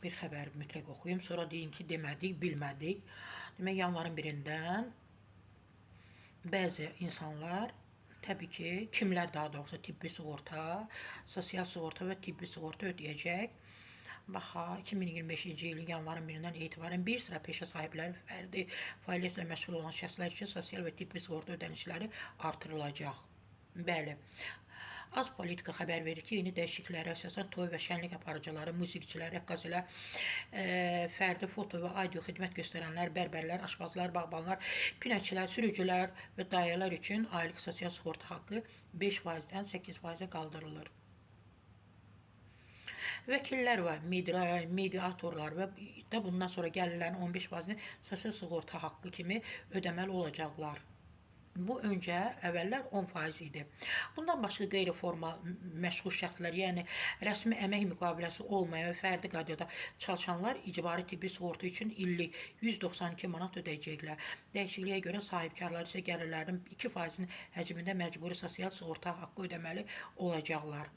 Bir xəbər mütləq oxuyum. Sonra deyin ki, demədik, bilmədik. Demək, yanvarın 1-dən bəzi insanlar, təbii ki, kimlər daha doğrusu tibbi sığorta, sosial sığorta və tibbi sığorta ödəyəcək. Bax ha, 2025-ci ilin yanvarın 1-dən etibarən bir sıra peşə sahibləri, fərdi fəaliyyətlə məşğul olan şəxslər üçün sosial və tibbi sığorta ödənişləri artırılacaq. Bəli. Az Politika xəbər verir ki, yeni dəyişikliklərə əsasən toy və şənlik aparıcıları, musiqiçilər, rəqqasələr, fərdi foto və audio xidmət göstərənlər, bərbərlər, aşpazlar, bağbanlar, pinəkçilər, sürücülər və dayalar üçün aylıq sosial sığorta haqqı 5%-dən 8%-ə qaldırılır. Vəkillər və mediatorlar və də bundan sonra gəlirlərin 15%-ni sosial sığorta haqqı kimi ödəməli olacaqlar. Bu öncə əvvəllər 10% idi. Bundan başqa qeyri-formal məşğul şəxslər, yəni rəsmi əmək müqaviləsi olmayan və fərdi qaydada çalışanlar icbari tibbi sığorta üçün illik 192 manat ödəyəcəklər. Dəyişikliyə görə sahibkarlar isə gəlirlərinin 2%-nin həcmində məcburi sosial sığorta haqqı ödəməli olacaqlar.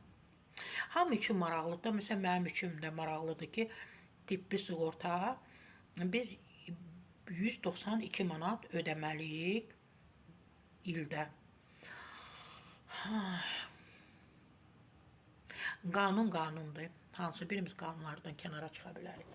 Hamı üçün maraqlıdır. Məsələn, mənim üçün də maraqlıdır ki, tibbi sığorta biz 192 manat ödəməliyik ildə. Qanun qanundur. Hansı birimiz qanunlardan kənara çıxa bilərik?